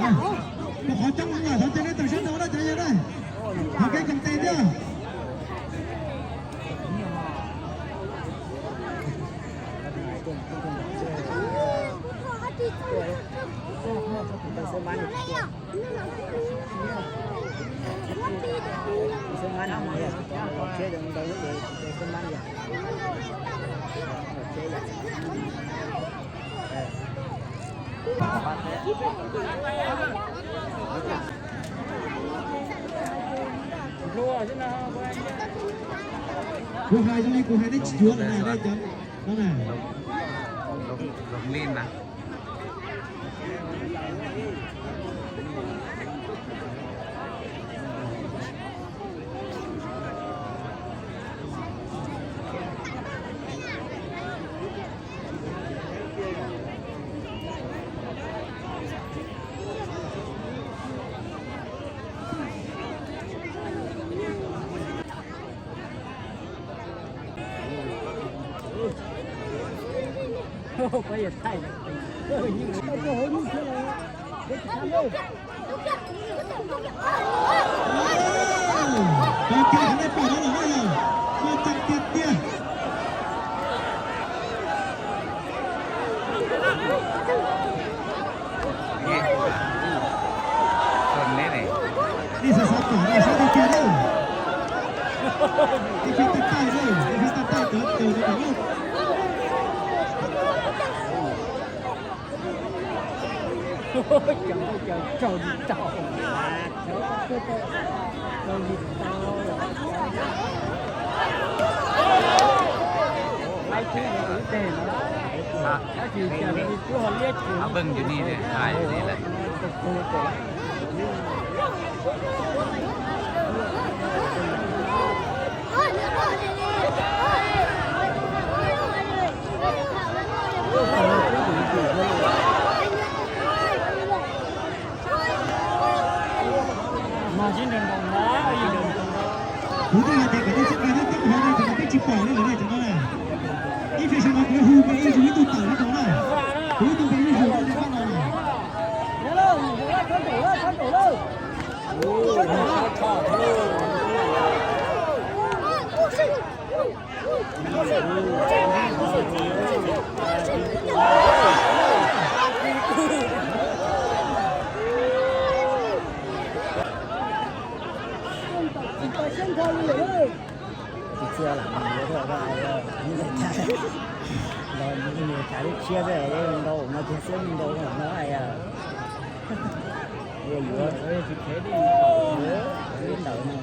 Rau qhov coob heev lawm, thov caw nej tawm sab nraud na cov yawg na. Thov kev koom tes thiab. Kuv hais zoo li kuv hais nej tsis cuav lawm na, nej cov no na. Koj kiag nej pom no los nej yog koj cov tiag tiag. Nej xav xav pom nej saib tiag tiag na. Ib tug tag tag na, ib tug tag tag cov caum no pom lawm. Cov nkauj caum raug li tau, raug li tau. Laib thiab ua ib teg no, tab sis cas li twb ho liab tsis. Kuv twb hais tias kom nej txhob nqa lub teeb hauv no ces nej twb tsis pom li lawm ne cov no na. Ib pliag saum no kuv hu npe ib zus ib tug tawm li no na. Kuv ib tug npe ib zus ib tug tawm li no na. Tsis txia lam mus yuav thiab, los mus tas lub tshiab xwb, ntau no kiag xwb ntau no. Yuav ntawd no.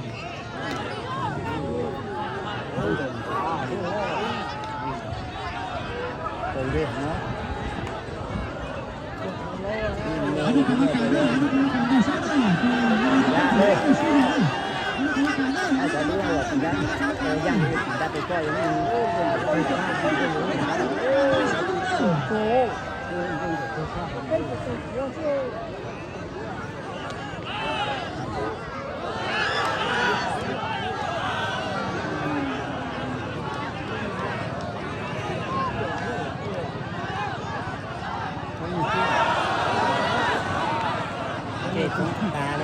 Ntsej koob tas li,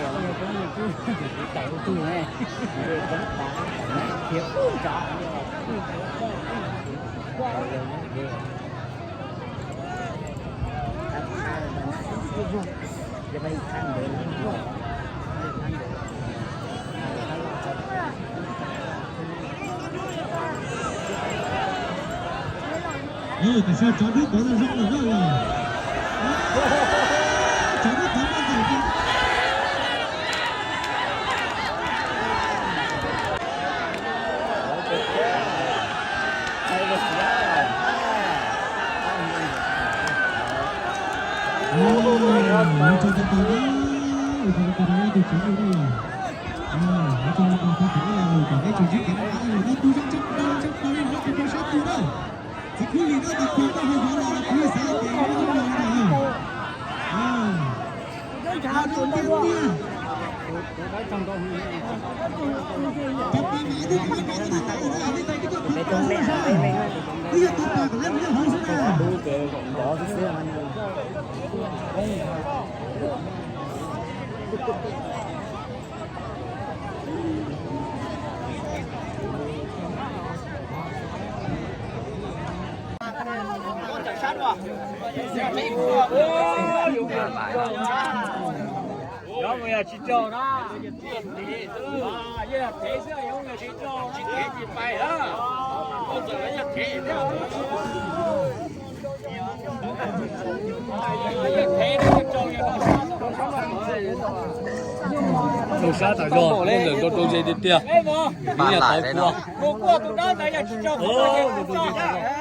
ntsej koob tas, ntsej koob tas, khiav ub nrov. Tam sim no tsov dub tod zoo lawm na yog. Tsov dub tod muaj ntxim. Ua tsaug ntau ntau na, ua tsaug ntau ntau rau tus tswv yim na yog. Ua tsaug ntau ntau rau tus tswv yim na, tus zoo tshaj plaws, zoo tshaj plaws li no rau sab tus na. Txiv Khub Lis no tus khuam koj ho yuav los kuv xav tias yuav los na. Peb toob lej, peb toob lej. Tus dub ces nrov xwb xwb no. Rau sab tas zog, ntawm rau rau ze tiag tiag. Mus yog tau kua.